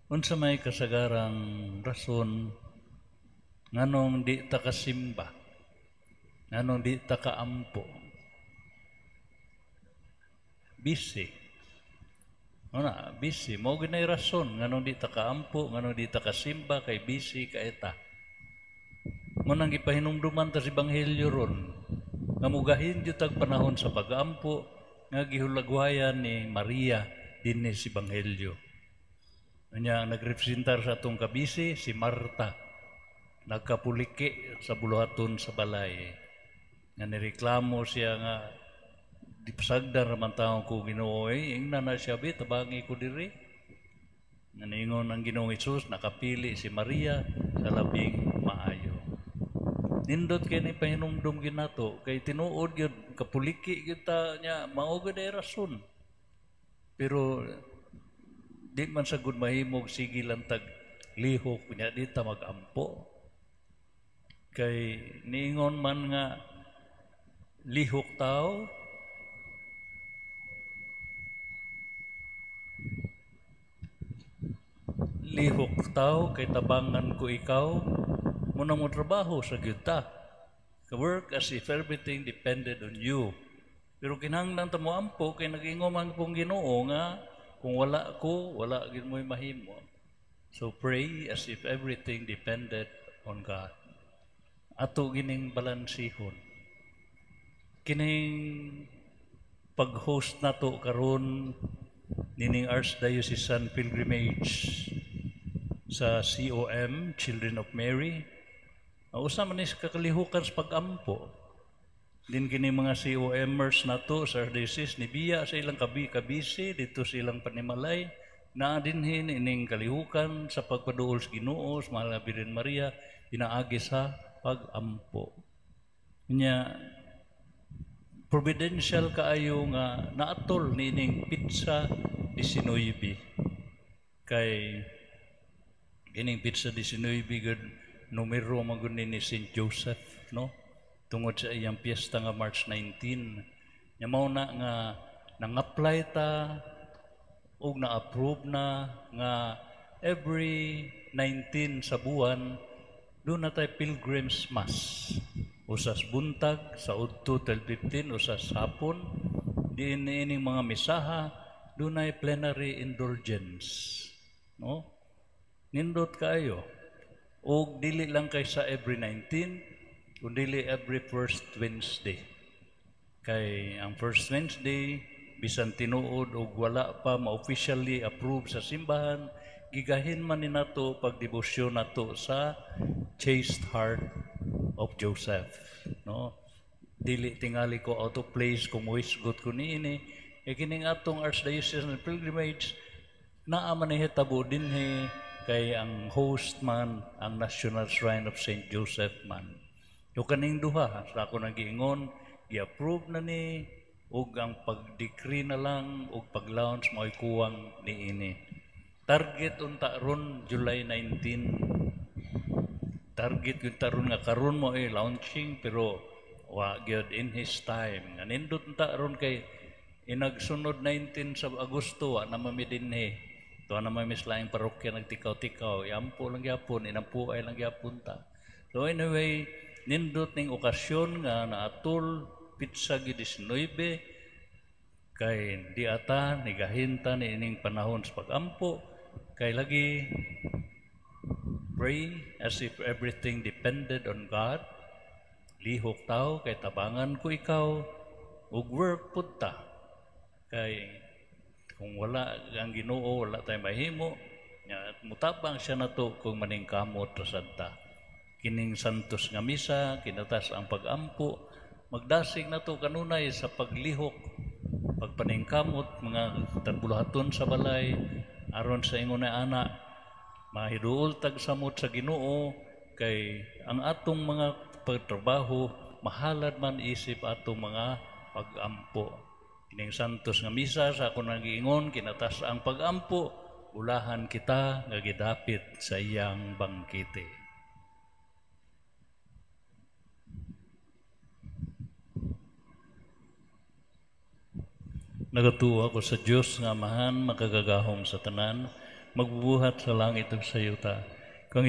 Unsa may kasagarang rason nganong di ta kasimba, nganong di ta kaampo? Busy. Una, busy. Mao gyud rason nganong di ta kaampo, nganong di ta kasimba, kay busy kay ta. Mao nang gipahinumduman ta sa Ebanghelyo ron nga mugahin gyud tag panahon sa pag-ampo nga gihulagwayan ni Maria dinhi sa Ebanghelyo. Nya ang nagrepresentar sa atong kabisi si Marta, nagkapuliki sa buluhaton sa balay. Nga nireklamo siya nga dipasagdan raman taon ko, Ginoo, eh, ingna na siya bi, tabangi ko diri. Nga niingon ang Ginoong Hesus, nakapili si Maria sa labing maayo. Nindot kay ni pahinumdum gyud nato kay tinuod gyud kapuliki gyud ta nya mao gyud ay rason. Pero di man sa gud mahimog sige lang tag lihok nya di ta magampo. Kay niingon man nga lihok tao, lihok tao kay tabangan ko ikaw, muna mo trabaho sa gyud ta. Work as if everything depended on you. Pero kinahanglan ta mo ampo kay nag-ingon man pong Ginoo nga kung wala ko, wala gyud mo'y mahimo. So pray as if everything depended on God. Ato gining balansihon. Kining pag-host nato karon nining Archdiocesan Pilgrimage sa COM, Children of Mary, usa man ni sa kakalihukan sa pag-ampo. Din kini mga COMers nato sa Archdiocese nibiya sa ilang kabisi dito sa ilang panimalay naa dinhin ining kalihukan sa pagpaduol sa Ginoo sa Mahal nga Birhen Maria pinaagi sa pag-ampo. Nya providential kaayo nga naatol niining Petsa 19, kay ining Petsa 19 gud numero man gud ni Saint Joseph, no, tungod sa iyang piyesta nga March 19. Nya mao na nga nang-apply ta og na-approve na nga every 19 sa buwan doon na tayo Pilgrims Mass. Usas buntag sa udto 12:15, usas hapon diin ining mga misaha dunay plenary indulgence, no? Nindot kaayo. Og dili lang kay sa every 19, kundi every first Wednesday. Kay ang first Wednesday bisan tinuod og wala pa ma-officially approved sa simbahan, gigahin man ni nato pagdebosyon nato sa Chaste Heart of Joseph, no? Dili tingali ko out of place kung mohisgot ko niini, e kining atong Archdiocesan Pilgrimage naa man ni hitabo dinhi kay ang host man ang National Shrine of Saint Joseph man. Yo kaning duha sa ako nagiingon, gi-approve na ni ug ang pag-decree na lang ug pag-launch mao'y kuwang niini. Target unta ron July 19. Target gyud ta ron nga karon mo ay launching, pero wa gyud in his time. Nga nindot unta ron kay inagsunod 19 sa Agosto wa na mami dinhi. Tuwa na mami sa laing parokya nagtikaw-tikaw, iampo lang gyapon, inampuay lang gyapon ta. So anyway, nindot ning okasyon nga naatol pitsa 19 kay di ata nigahinta ni ining panahon sa pag-ampo, kay lagi pray as if everything depended on God. Lihok tao kay tabangan ko ikaw ug work pud ta kay kung wala ang Ginoo wala tay mahimo. Nya mutabang siya nato kung maningkamot ra sad ta. Kining santos nga misa kinatas ang pag-ampo, magdasig nato kanunay sa paglihok, pagpaningkamot mga buluhaton sa balay aron sa ingon na ana mahiduol tag samot sa Ginoo, kay ang atong mga pagtrabaho mahalad man isip atong mga pag-ampo. Kining santos nga misa sa ako nagiingon kinatas ang pag-ampo, ulahan kita nga gidapit sa iyang bangkete. Nagatuo ako sa Dios nga Amahan, makagagahom sa tanan, Magbubuhat sa langit ug sa yuta. Kung